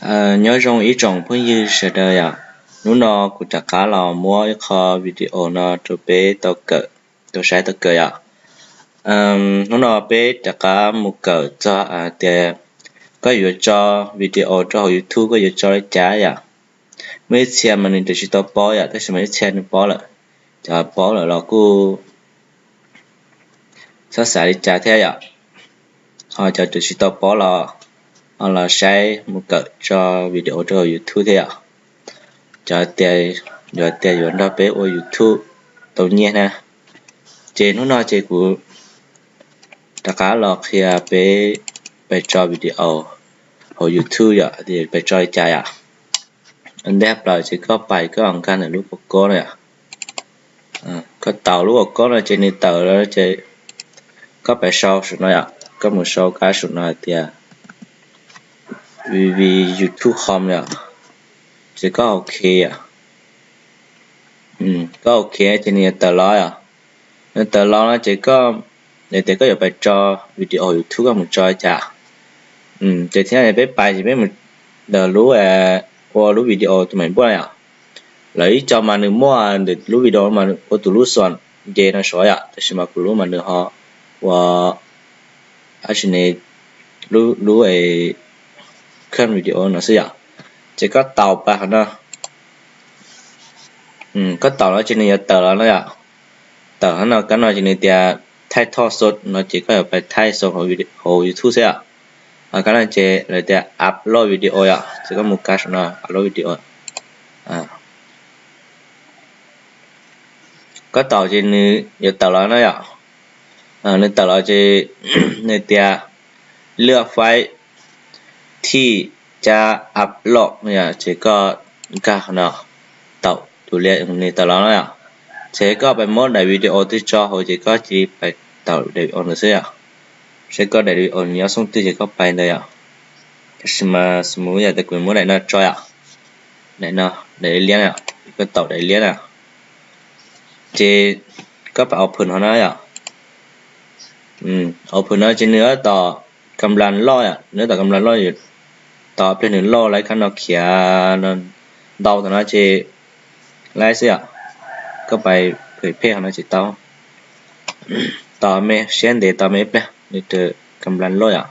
Nyob zoo ib tsoom phooj ywg sawv daws yom, hnub no kuv rov qab los muab ib qho video no rau peb tau kawm, tau saib tau kawm yom. Hnub no peb rov qab mus kawm txog tias koj yuav tso video rau hauv YouTube koj yuav tso li cas yom. Muaj ib txhia mas nws twb tsis tau paub yom, tab sis mas ib txhia nws paub lawm, cov paub lawm los kuj txhob xav li cas thiab yom. Ho cov twb tsis tau paub los, ho los saib mus kawm tso video rau hauv YouTube thiab yom. Cov tias yuav tias yuav nrog peb ua YouTube tau nyiaj na. Ces hnub no ces kuv rov qab los qhia peb pais tso video hauv YouTube yom, pais tso li cas yom. Ntej plaws ces koj pais koj nkag ntawm lub ua koob no yom. Koj taus lub ua koob no ces nws tawm los ces koj pais sau saum no yom, koj mus sau kab saum no hais tias vv YouTube home yom, ces koj ok yom. Koj ok ces nws yuav tawm los yom. Nws tawm los no ces koj, tias koj yuav pais tso video YouTube koj mus tso li cas. Ces thiab peb pais ces peb mus ntawm lub ua lub video tus maim npuaj yom. Lawv ib co mas nws muaj ntawm lub video mas ua tus lub xom nce no saud yom, tab sis mas kuv lub mas nws ho ua ab sis ne lub current video no xwb yom. Ces koj taus pais qhov no, koj taus no ces nws yuav tawm los no yom. Tawm no kab no ces nws tias title search no ces koj yuav pais title search hauv YouTube xwb yom. Ho kab no ces lawv tias upload video yom, ces koj mus kab saum no upload video. Koj taus ces nws yuav tawm los no yom. Nws tawm los ces nws tias lwaj faib thij cab upload no yom, ces koj nkag qhov no, taus tus li nws tawm los no yom. Ces koj pais muab daim video twg tso hauv ces koj cia li pais taus daim video ntawd xwb yom. Saib koj daim video nws nyob xoo twg ces koj pais ntawd yom. Tab sis mas xws mus yam tias kuv muab daim no tso yom, daim no, daim liab na, koj taus daim liab na. Ces koj pais open qhov no yom. Open no ces nws tab tom kam las loj yom, nws tab tom kam las loj, tos pliag nws loj lawm kab no khiav no ntau tom no ces laib xwb yom. Koj pais phem qhov no ces tau, tos me siab ntev tos me ib pliag nws kam las loj yom.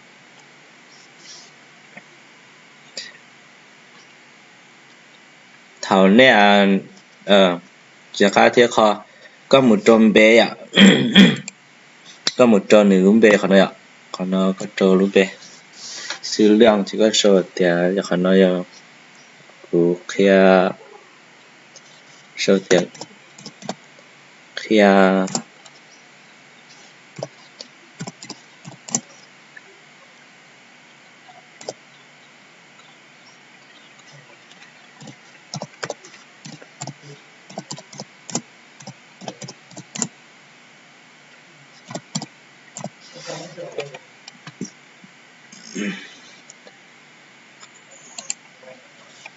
Thaum nej, tsis qab thiab qho, koj mus rau npe yom, koj mus rau nws lub npe qhov no yom, qhov no koj rau lub npe xwb laj ces koj sau tias yog qhov no yog kuv qhia, sau tias qhia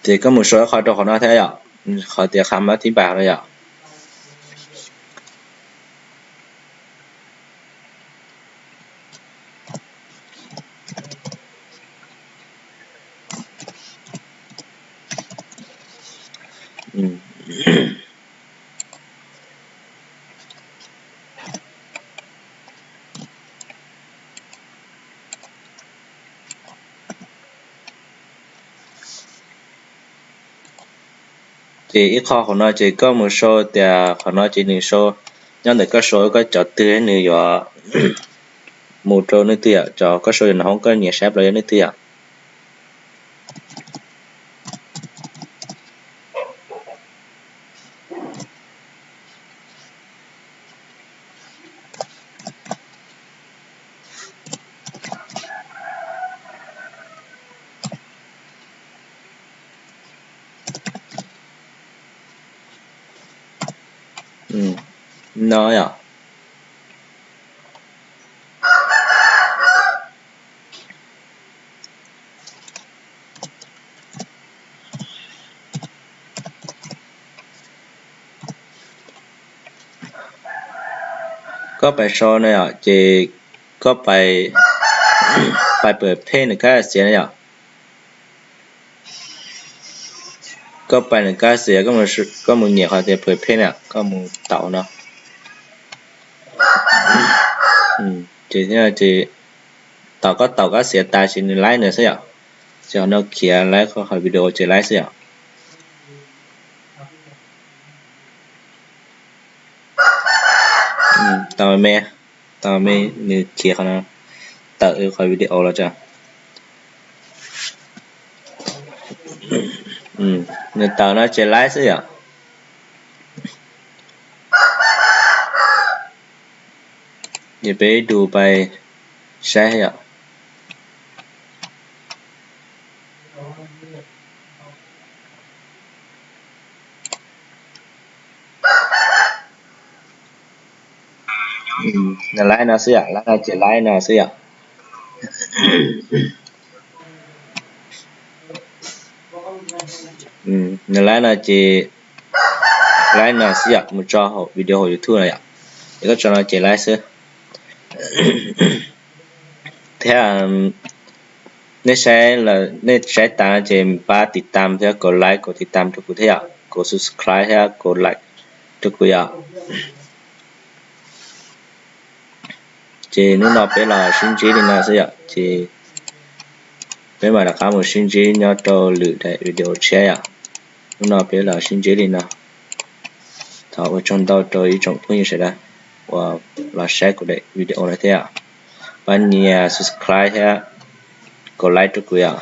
Ces koj mus sau ib qho rau qhov no thiab yom, qhov tias kham mab thib npais no yom. Ces ib qho qhov no ces koj mus sau tias qhov no ces nws sau, nyob ntawm koj sau koj cov twg nws yuav mus rau leej twg yom, cov koj sau yog no hoob koj nyiam saib plaws yog leej twg yom. No yom. Koj pais sau no yom, ces koj pais, pais pawm phej nws kab xiav no yom. Koj pais nws kab xiav, koj mus nyem qhov tias phuam phem na, koj mus taus no. Ces thiab ces taus, koj taus kab xiav tas ces nws laib nws xwb yom. Ces qhov no khiav laib qhov video ces laib xwb yom. Tau me, tau me, nws khiav qhov no, tawm qhov video los tso. Nws tawm no ces laib xwb yom. Ces peb ib tug pais saib yom. Nws laib no xwb yom, laib no ces laib no xwb yom. Nws laib no ces laib no xwb yom, mus tso hauv video hauv YouTube no yom. Ces koj tso no ces laib xwb. Thiab nej saib, nej saib tas no ces pab tiv tam thiab kaum like kaum tiv tam rau kuv thiab yom, kaum subscribe thiab kaum like rau kuv yom. Ces hnub no peb los sib ntsib li no xwb yom, ces peb mam rov qab mus sib ntsib nyob rau lwm daim video tshiab yom. Hnub no peb los sib ntsib li no. Thov ua tsaug ntau rau ib tsoom phooj ywg sawv daws uas los saib kuv daim video no thiab yom. Pab nias subscribe thiab kaum like rau kuv yom.